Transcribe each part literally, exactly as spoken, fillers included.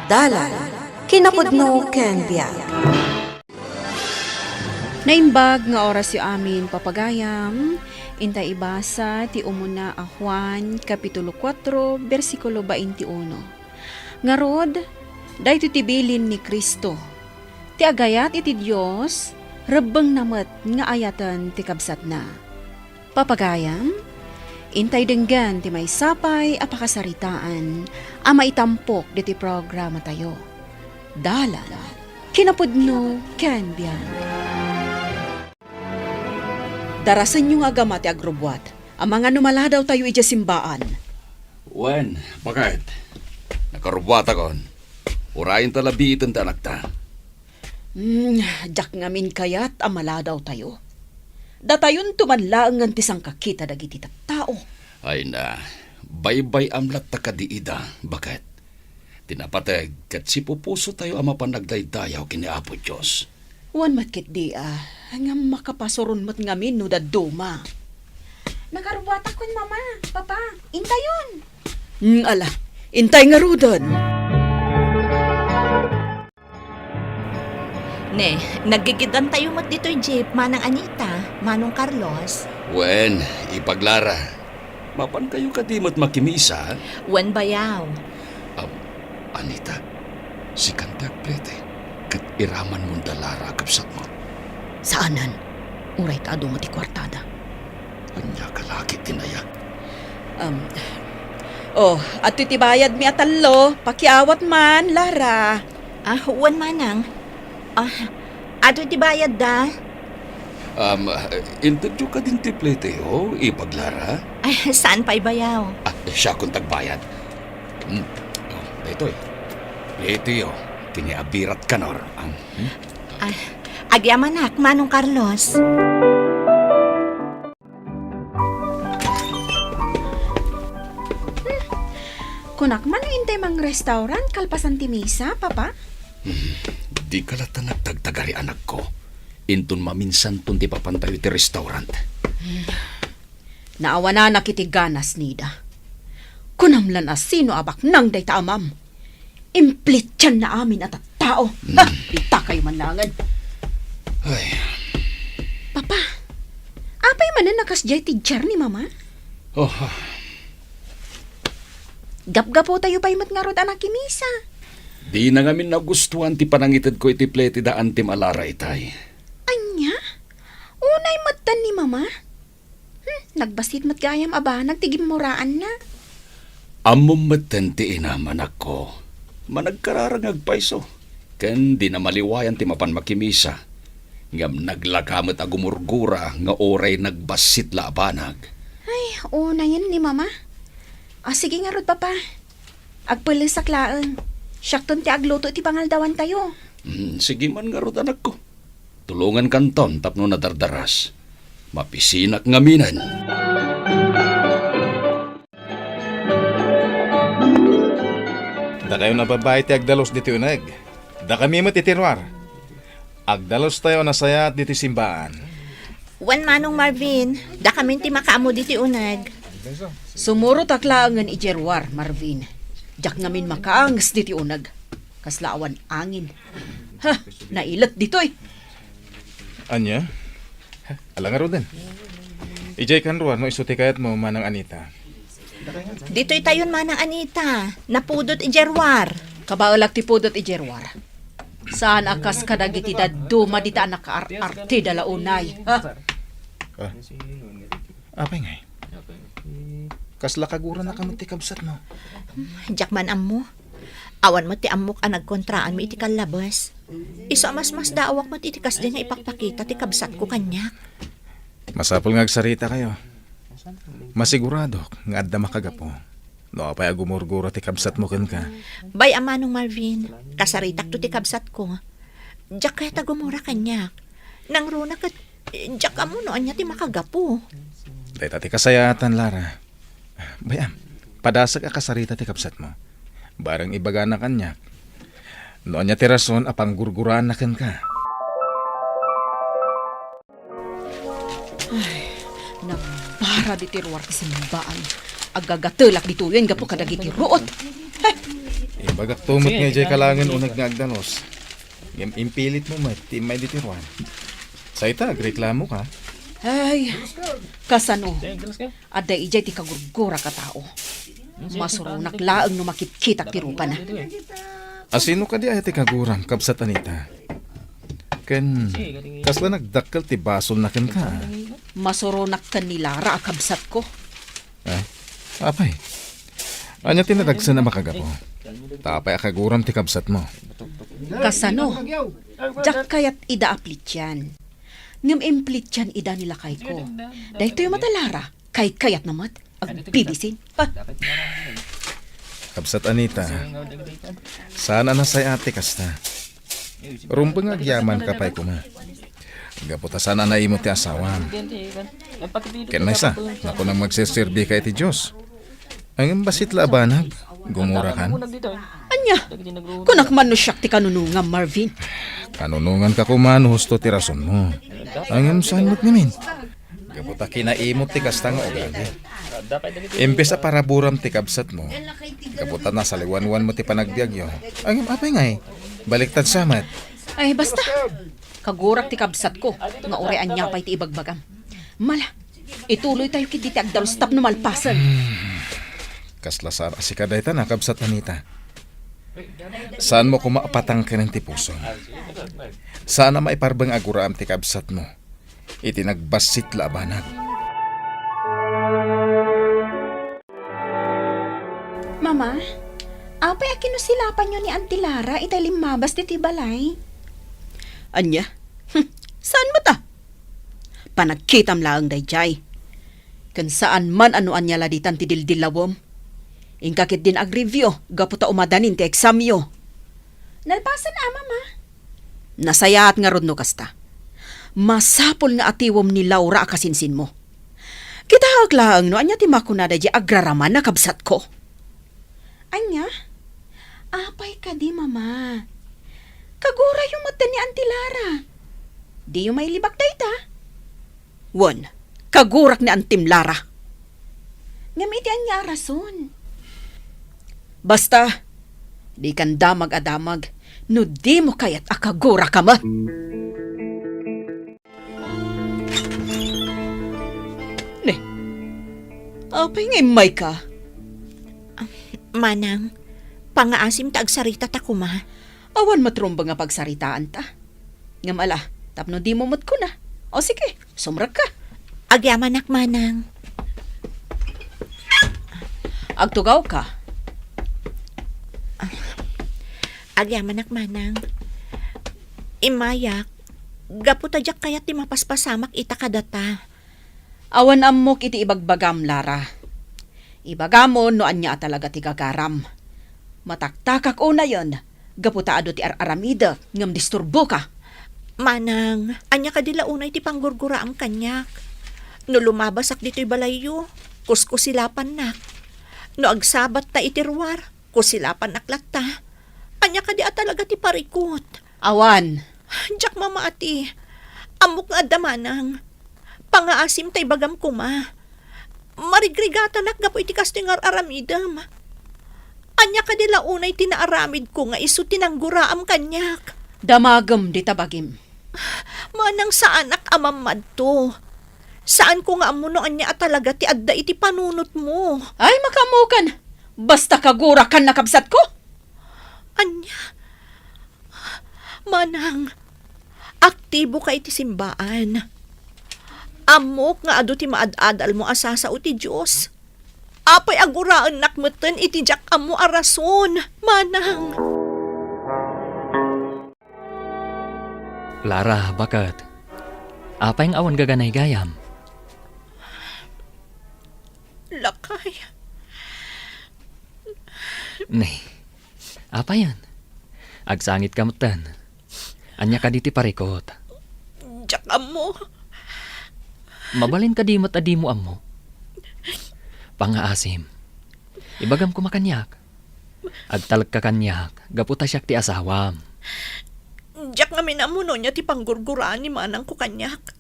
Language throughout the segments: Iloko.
Dalan, kinapudno ken biag. Naimbag nga orasyo amin, papagayam. Intay ibasa ti umuna a Juan, Kapitulo kuatro, bersikulo baintiuno. Ngarud, daytoy ti bilin ni Cristo: ti agayat iti Dios, rebbengna met nga ayaten ti kabsatna. Papagayam, intay denggen ti maysa pay a pakasaritaan a maitampok ditoy programatayo. Dalan, kinapudno ken biag. Darasenyo nga agama ti agrubbuat. Amangan no maladawtayo idiay simbaan. Wen, baket. Nakarubbuatakon. Urayenta la biiten ti anakta. Hmm, diak ngamin kayat a maladawtayo. Datayonto man laengen ti sangkakita dagiti tattao. Ay na, baybay-am latta kadi ida, baket. Ti napateg ket sipupusotayo a mapan nagdaydayaw ken ni Apo Dios. Wen met ketdi a, ngem makapasuron met ngamin no dadduma. Nakarubbuatakon, Mama, Papa, intayon. Hmm, ala, intay ngaruden. Ne, naggigiddantayo met ditoy jeep, Manang Anita, Manong Carlos. Wen, Ipag Lara. Mapankayo kadi met makimisa? Wen, bayaw. Am, Anita, sikan ti agplete, ket iramanmon da Lara a kabsatmo. Saanen. Uray ta adu met ti kuartada. Ania ka la ket ti nayag? Am, oh, adtoy ti bayadmi a tallo. Pakiawat man, Lara. Ah, wen, Manang. Ah, adtoy ti bayadda. Um, intedyo kadin ti plete, oh, Ipag Lara? Ay, saan pay bayaw? Ah, siakon ti agbayad. Hmm. Oh, daytoy. Plete, oh. Ti ni abirat kanor. Ang, hmm? Ah, agyamanak, Manong Carlos. Hmm. Kunak man no intay mangrestaurant kalpasan ti misa, Papa? Hmm. Dika latta nagtagtagari, anakko. Inton maminsanton ti papantayo iti restaurant. Hmm. Naawananak iti ganas, Nida. Kunam lan a sino a baknang dayta amam. Implitianna amin a tattao. Ha! Mm. Itakayo man laengen. Ay. Papa, apay manen a kasdiay ti tiar ni Mama? Oh, ha. Gapgaputayo pay met ngarud a nakimisa. Dina ngamin nagustuan ti panangitedko iti plete da Antim a Lara itay. Ania? Unay metten ni Mama? Hmm, nagbassit met gayam a banag ti gimmuraanna. Ammom metten ti inam, anakko. Managkararag nga agpayso, ken dina maliwayan ti mapan makimisa. Ngem naglaka met a gumurgura nga uray nagbassit la a banag. Ay, unayen ni Mama. A, sige ngarud, Papa. Agpellesak laeng. Siakton ti agluto iti pangaldawantayo. Hmm, sige man ngarud, anakko. Tulongankanton tapno nadardaras. Mapisinak ngaminen. Dakayon a babbai ti agdalus ditoy uneg. Dakami met iti ruar. Agdalustayo a nasayaat ditoy simbaan. Wen, Manong Marvin, dakamin ti makaammo ditoy uneg. Sumurotak laengen idiay ruar, Marvin. Diak ngamin makaanges ditoy uneg. Kasla awan angin. Ha, nailet ditoy. Ania? Ala ngaruden. Idiay kan ruar no isu ti kayatmo, Manang Anita. Ditoytayon, Manang Anita. Napudot idiay ruar. Kabaelak ti pudot idiay ruar. Saan a kas kadagiti dadduma dita a nakaar-arte da la unay. Ha? Ah. Apay ngay? Kasla kagurana ka met ti kabsatmo? Diak man ammo. Awan met ti ammok a nagkontraanmi iti kallabes. Isu a masmasdaawak met iti kasdi nga ipakpakita ti kabsatko kaniak. Masapul nga agsaritakayo. Masiguradok nga adda makagapu no apay a gumurgura ti kabsatmo kenka. Bay-am, Manong Marvin, kasaritakto ti kabsatko. Diak kayat a gumura kaniak. Nangruna ket diak ammo no ania ti makagapu. Dayta ti kasayaatan, Lara. Bay-am, padasek a kasarita ti kabsatmo. Bareng ibagana kaniak no ania ti rason a panggurguraanna kenka. Ay, nagbara ditoy ruar ti simbaan. Agagatelak ditoyen gapu kadagiti ruot. Heh! Ibagakto met nga idiay ka laengen uneg nga agdalus. Ngem impilitmo met ti immay ditoy ruar. Say ta, agreklamoka. Ay, kasano? Adda idiay ti kagurgurak a tao. Masuronak laeng no makitkitak ti rupana. Asino kadi aya ti kaguram, Kabsat Anita? Ken kasla nagdakkel ti basolna kenka? Masuronak ken ni Lara a kabsatko. Ah, apay? Ania ti nadagsen a makagapu? Ta apay a kaguram ti kabsatmo? Kasano? Diak kayat ida a plitian. Ngem implitian ida ni lakayko. Daytoy met a Lara, kaykayatna met. Agbibisin. Ah. Kabsat Anita, saan a nasayaat ti kasta. Rumbeng nga agyamanka pay koma. Gapu ta saan a naimut ti asawam. Ken maysa, nakunam nga agserserbika iti Dios. Ngem bassit la a banag, gumurakan. Ania? Kunak man no siak ti kanunongam, Marvin. Kanunonganka koma no husto ti rasonmo. Ngem saan met ngamin? Gapu ta kinaimut ti kasta nga ugali. Imbes a paraburam ti kabsatmo, gapu ta nasaliwanwanmo ti panagbiagyo. Ngem apay ngay? Baliktad sa met. Ay, basta. Kagurak ti kabsatko nga uray ania pay ti ibagbagam. Mala, ituloytayo ketdi ti agdalus tapno malpasen. Kasla sar a sika dayta na, Kabsat Anita. Saanmo koma a patangkenen ti pusom. Saan a maiparbeng a guraem ti kabsatmo iti nagbassit la a banag. Mama, apay a kinusilapanyo ni Auntie Lara itay limmabas ditoy balay? Ania? Hmm, saan met a? Panagkitam laeng daydiay. Ken saan man a no ania la ditan ti dildillawem. Inka ketdin agreview gapu ta umadanin ti eksamyo. Nalpasen a, Mama. Nasayaat ngarud no kasta. Masapul nga atiwem ni Laura a kasinsinmo. Kitaek laeng no ania ti makuna daydiay agraraman a kabsatko. Ania? Apay kadi, Mama? Kagurayo met ni Auntie Lara. Diyo mailibak dayta? Wen, kagurak ni Antim Lara. Ngem iti ania a rason? Basta, dikan damag a damag no dimo kayat a kaguraka met. Ne, apay nga immayka? Manang, pangaasim ta agsaritata koma. Awan met rumbeng a pagsaritaanta. Ngem ala, tapno dimo met kuna. O sige, sumrekka. Agyamanak, Manang. Agtugawka. Agyamanak, Manang. Immayak, gapu ta diak kayat ti mapaspasamak ita kadata. Awan ammok iti ibagbagam, Lara. Ibagamon no ania a talaga ti gagaram. Mataktakak unayen, gapu ta adu ti ar-aramidek ngem disturboka. Manang, ania kadi la unay ti panggurguraam kaniak? No lumabasak ditoy balayyo, kuskusilapannak. No agsabatta iti ruar, kusilapannak latta. Ania kadi a talaga ti parikut? Awan. Diak mamati. Ammok nga adda, Manang. Pangaasim ta ibagam koma. Marigrigatanak gapu iti kastoy nga ar-aramidem. Ania kadi la unay ti naaramidko nga isu ti nangguraam kaniak? Damagem dita bagim. Manang, saanak a mammadto. Saanko nga ammo no ania a talaga ti adda iti panunotmo. Ay, makaammokan. Basta kagurakan a kabsatko. Ania? Manang, aktiboka iti simbaan. Ammok nga adu ti maad-adalmo a sasao ti Dios. Apay a guraennak metten iti diak ammo a rason, Manang? Lara, baket. Apay nga awan gaganaygayam? Lakay. Ne, apayen? Agsangitka metten. Ania kadi ti parikut? Diak ammo. Mabalin kadi met a dimo ammo? Pangaasim. Ibagam koma kaniak. Agtalekka kaniak, gapu ta siak ti asawam. Diak ngamin ammo no ania ti panggurguraan ni manangko kaniak.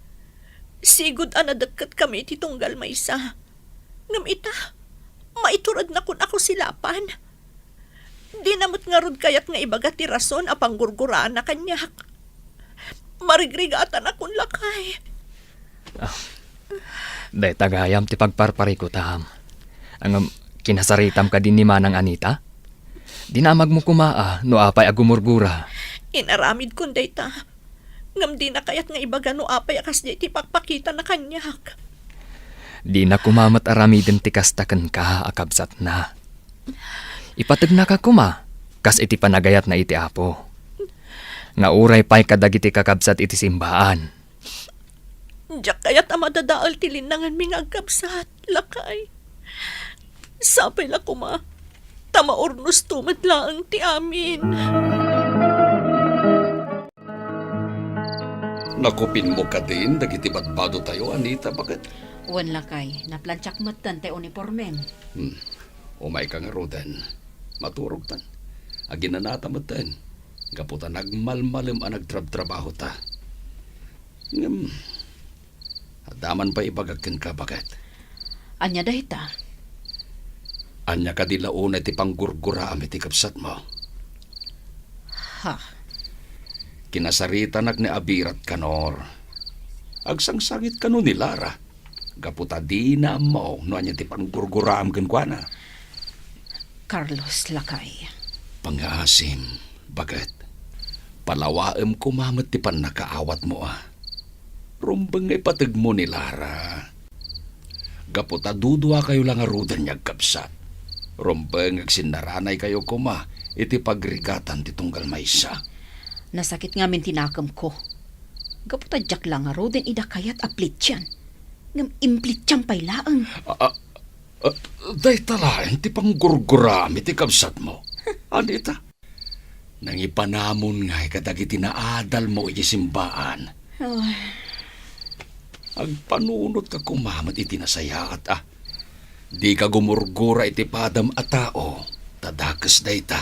Sigud a nadekketkami iti tunggal maysa. Ngem ita, maituredna kun a kusilapan. Dina met ngarud kayat nga ibaga ti rason a panggurguraanna kaniak. Marigrigatanakon, lakay. Ah, dayta gayam ti pagparparikutam. Ngem, kinasaritam kadi ni Manang Anita? Dinamagmo koma a no apay a gumurgura. Inaramidkon dayta. Ngem dina kayat nga ibaga no apay a kasdiay ti pakpakitana kaniak. Dina koma met aramiden ti kasta kenka a kabsatna. Ipategnaka koma, kas iti panagayatna iti Apo, nga uray pay kadagiti kakabsat iti simbaan. Diak kayat a madadael ti linnanganmi nga agkabsat, lakay. Sapay la koma, ta maurnosto met laeng ti amin. Nakupinmo kadin dagiti badbadotayo, Anita, baket? Wen, lakay, naplantsak metten ti unipormem. Hmm. Umayka ngaruden. Maturogtan. Aginanata metten. Gapu ta nagmalmalem a nagtrabtrabahota. Ngem, adda man pay ibagak kenka, baket. Ania dayta? Ania kadi la unay ti panggurguraam iti kabsatmo? Ha? Kinasaritanak ni Abirat, Kanor. Agsangsangit kano ni Lara. Gapu ta dina ammo no ania ti panggurguraam kenkuana. Carlos, lakay. Pangngaasim, baket. Palawaem koma met ti pannakaawatmo, a. Rumbeng nga ipategmo ni Lara. Gapu ta duduakayo la ngaruden nga agkabsat. Rumbeng nga agsinnaranaykayo koma iti pagrigatan ti tunggal maysa. Nasakit ngamin ti nakemko. Gapu ta diak la ngaruden ida kayat a plitian. Ngem implitiam pay laeng. A, a, a, dayta laeng ti panggurguraam iti kabsatmo. Anita? Nangipanamon ngay kadagiti naadalmo iti simbaan. Ay. Agpanunotka koma met iti nasayaat, a. Dika gumurgura iti padam a tao, ta dakes dayta.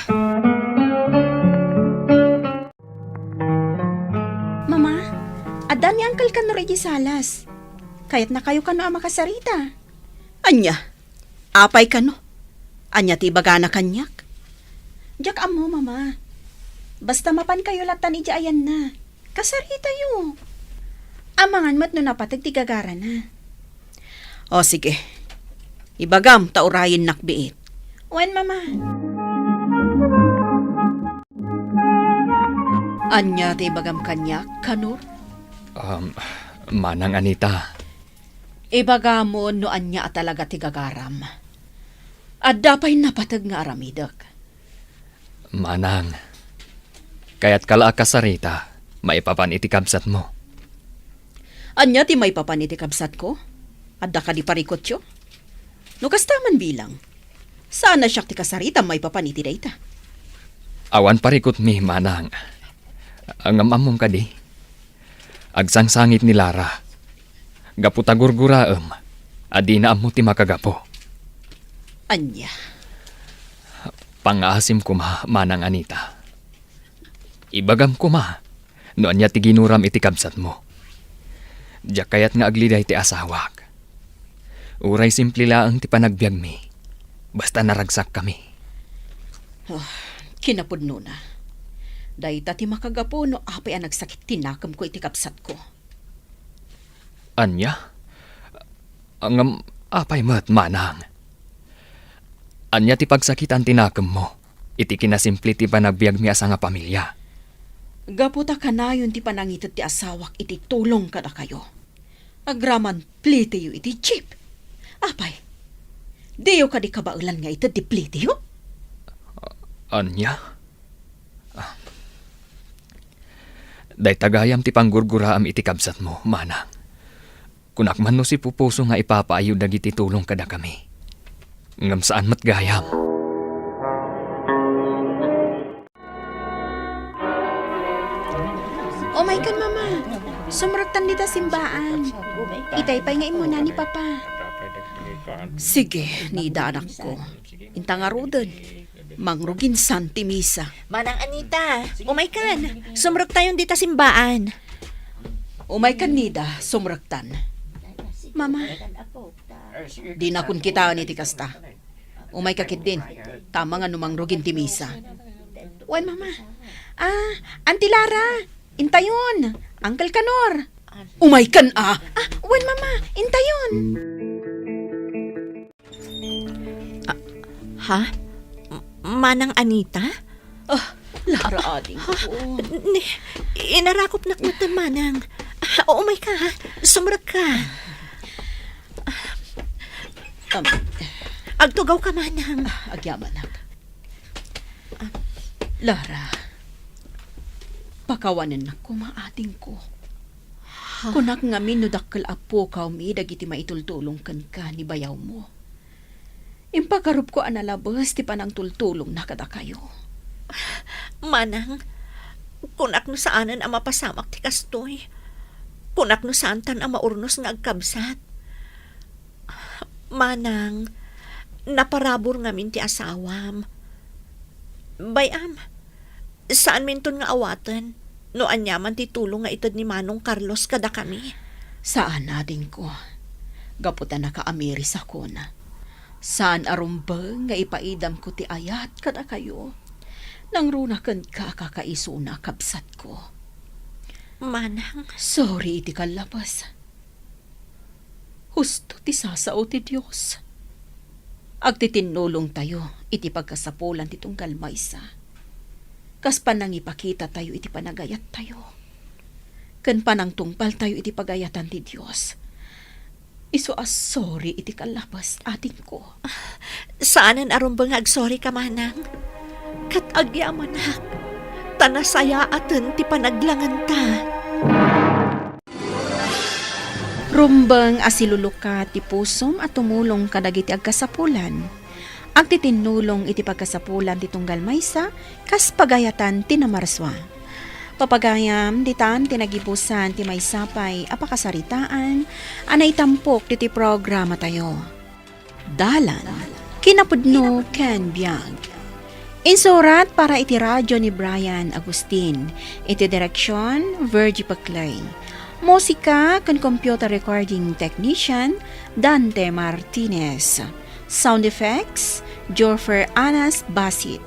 Mama, adda ni Uncle Kanor idiay salas. Kayatnakayo kano a makasarita. Ania? Apay kano? Ania ti ibagana kaniak? Diak ammo, Mama. Basta mapankayo lattan idiay ayanna. Kasaritayo. Amangan met no napateg ti gagarana. O, sige. Ibagam ta urayennak biit. Wen, Mama. Ania ti ibagam kaniak, Kanor? Um, Manang Anita. Ibagamon no ania a talaga ti gagaram. Adda pay napateg nga aramidek. Manang, kayatka la a kasarita maipapan iti kabsatmo. Ania ti maipapan iti kabsatko? Adda kadi parikutyo? No kasta man bilang, saan a siak ti kasarita maipapan iti dayta. Awan parikutmi, Manang. Ngem ammom kadi? Agsangsangit ni Lara. Gapu ta gurguraem a dina ammo ti makagapu. Ania? Pangngaasim koma, Manang Anita. Ibagam koma no ania ti ginuram iti kabsatmo. Diak kayat nga agliday ti asawak. Uray simple laeng ti panagbiagmi, basta naragsakkami. Ah, kinapudnona. Dayta ti makagapu no apay a nagsakit ti nakemko iti kabsatko. Ania? Ngem apay met, Manang? Ania ti pagsakitan ti nakemmo iti kinasimple ti panagbiagmi a sangapamilia? Gapu ta kanayon ti panangited ti asawak iti tulong kadakayo. Agraman pliteyo iti jeep. Apay, diyo kadi kabaelan nga ited ti pliteyo? Ania? Ah. Dayta gayam ti panggurguraam iti kabsatmo, Manang. Kunak man no sipupuso nga ipapaayo dagiti tulong kadakami. Ngem saan met gayam. Umaykan, Mama. Sumrektan dita simbaan. Itay pay nga immuna ni Papa. Sige, Nida, anakko. Inta ngaruden. Mangruginsan ti misa. Manang Anita, umaykan. Sumrektayon dita simbaan. Umaykan, Nida, sumrektan. Mama. Dinakon kitaen iti kasta. Umayka ketdin, ta amangan no mangrugin ti misa. Wen, Mama. Ah, Auntie Lara, intayon. Uncle Kanor. Umaykan a. Ah, wen, Mama, intayon. Ah, ha? M-, Manang Anita? Ah, Lara, adingko. Ha? Ni, inarakopnak met, Manang. Ah, umayka, ha? Sumrekka. Um, Agtugawka, Manang. Ah, agyamanak. Ah. Lara, pakawanennak koma, adingko. Ha? Kunak ngamin no dakkel a pukawmi dagiti maitultulong kenka ni bayawmo. Impagarupko a nalabes ti panangtultulongna kadakayo. Manang, kunak no saanen a mapasamak ti kastoy. Kunak no saantan a maurnos nga agkabsat. Manang, naparabur ngamin ti asawam. Bay-am, saanminton nga awaten no aniaman ti tulong nga ited ni Manong Carlos kadakami. Saan, adingko. Gapu ta nakaamiris akon. Saan a rumbeng nga ipaidamko ti ayat kadakayo. Nangruna kenka a kakaisuna, kabsatko. Manang. Sorry iti kallabes. Husto ti sasao ti Dios. Agtitinnulongtayo iti pagkasapulan ti tunggal maysa. Kas panangipakitatayo iti panagayattayo. Ken panangtungpaltayo iti pagayatan ti Dios. Isu a sorry iti kallabes, adingko. Saanen a rumbeng nga agsorry ka, Manang. Ket agyamanak, ta nasayaaten ti panaglanganta. Rumbeng a silulukat ti pusom a tumulong kadagiti agkasapulan. Agtitinnulong iti pagkasapulan ti tunggal maysa kas pagayatan ti namarsua. Papagayam, ditan ti nagibusan ti maysa pay a pakasaritaan a naitampok ditoy programatayo. Dalan, kinapudno ken biag. Insurat para iti radio ni Brian Agustin. Iti direksyon, Virgie Paclay. Musika ken computer recording technician, Dante Martinez. Sound effects, Jorfer Anas Basit.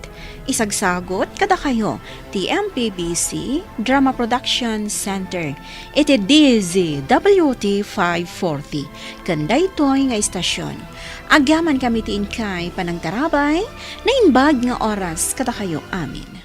Isagsagut kadakayo ti M P B C Drama Production Center iti D Z W T five forty ken daytoy nga istasyon. Agyamankami ti inkay panangtarabay, naimbag nga oras kadakayo amin.